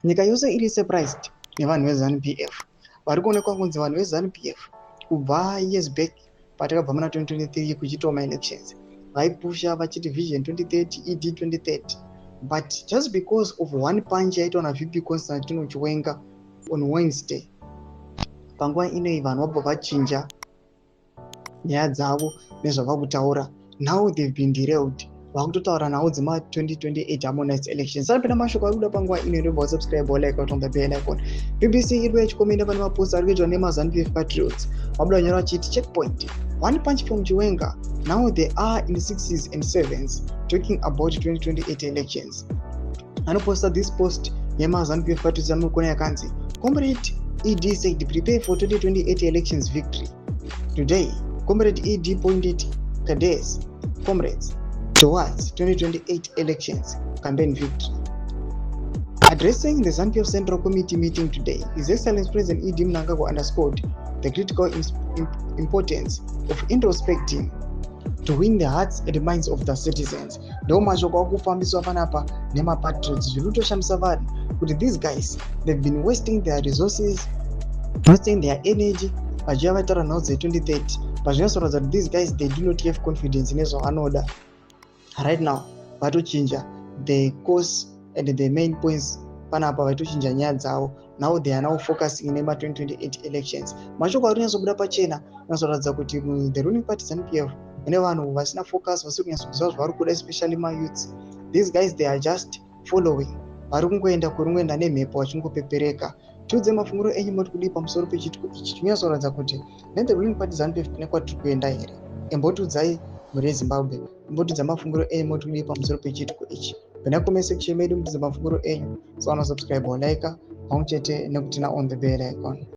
Nyika yose iri surprised nevanhu veZANU PF vari kuonekwa kunzi vanhu veZANU PF kubva years back, patakabva muna 2023 kuchiitwa maelections, vaipusha vachiti Vision 2030, ED 2030, but just because of one punch yaitwa naVP Constantino Chiwenga on Wednesday, panguva inoi vanhu vabva vachinja nyaya dzavo nezvavakutaura. Now they've been derailed, vakutotaura nhau dzema2028 harmonized elections. Sanapinda mashoko ari kuda panguva ino. Inobva wasubscribe, walike, on the bell icon. BBC iri kuya ichikomenda pane maposts ari kuitwa nemaZANU PF patriots. Vabuda vanyora vachiti, "Checkpoint: One punch from Chiwenga, now they are in sixes and sevens talking about 2028 elections." Anoposta this post yemaZANU PF patriots amuri yakanzi, "Comrade ED said prepare for 2028 elections victory. Today, Comrade ED pointed cadres, comrades, towards 2028 elections campaign victory. Addressing the ZANU PF Central Committee meeting today, His Excellency President ED Mnangagwa underscored the critical importance of introspecting to win the hearts and minds of the citizens." Ndo mashoko akufambiswa panapa nemapatriots. Zviri kutoshamisa vanhu kuti these guys, they've been wasting their resources, wasting their energy, vachiva vataura nhau dze2030, but zvinyasoratidza kuti these guys, they do not have confidence nezvavanoda right now. Vatochinja the course and the main points panapa, vaitochinja nyaya dzavo. Now they are now focusing nema2028 elections. Mashoko ari kunyatsobuda pachena anyatsoratidza kuti the ruling party ZANU PF mune vanhu vasina focus, vasiri kunyatsokuziva zvavari kuda, especially mayouths. These guys, they are just following, vari kungoenda kuri kungoenda nemhepo vachingopepereka. Tiudze mafungiro enyu, moti kudii pamusoro pechiitiko ichi chinonyatsoratidza kuti nethe ruling party ZANU PF kune kwatiri kuenda here? Imbotiudzai, mhuri yeZimbabwe, imbotiudza mafungiro enyu, moti kudii pamusoro pechiitiko ichi? Pena comment section medu mutiudze mafungiro enyu. So subscribe, like pamwe chete nekuturn on the bell icon.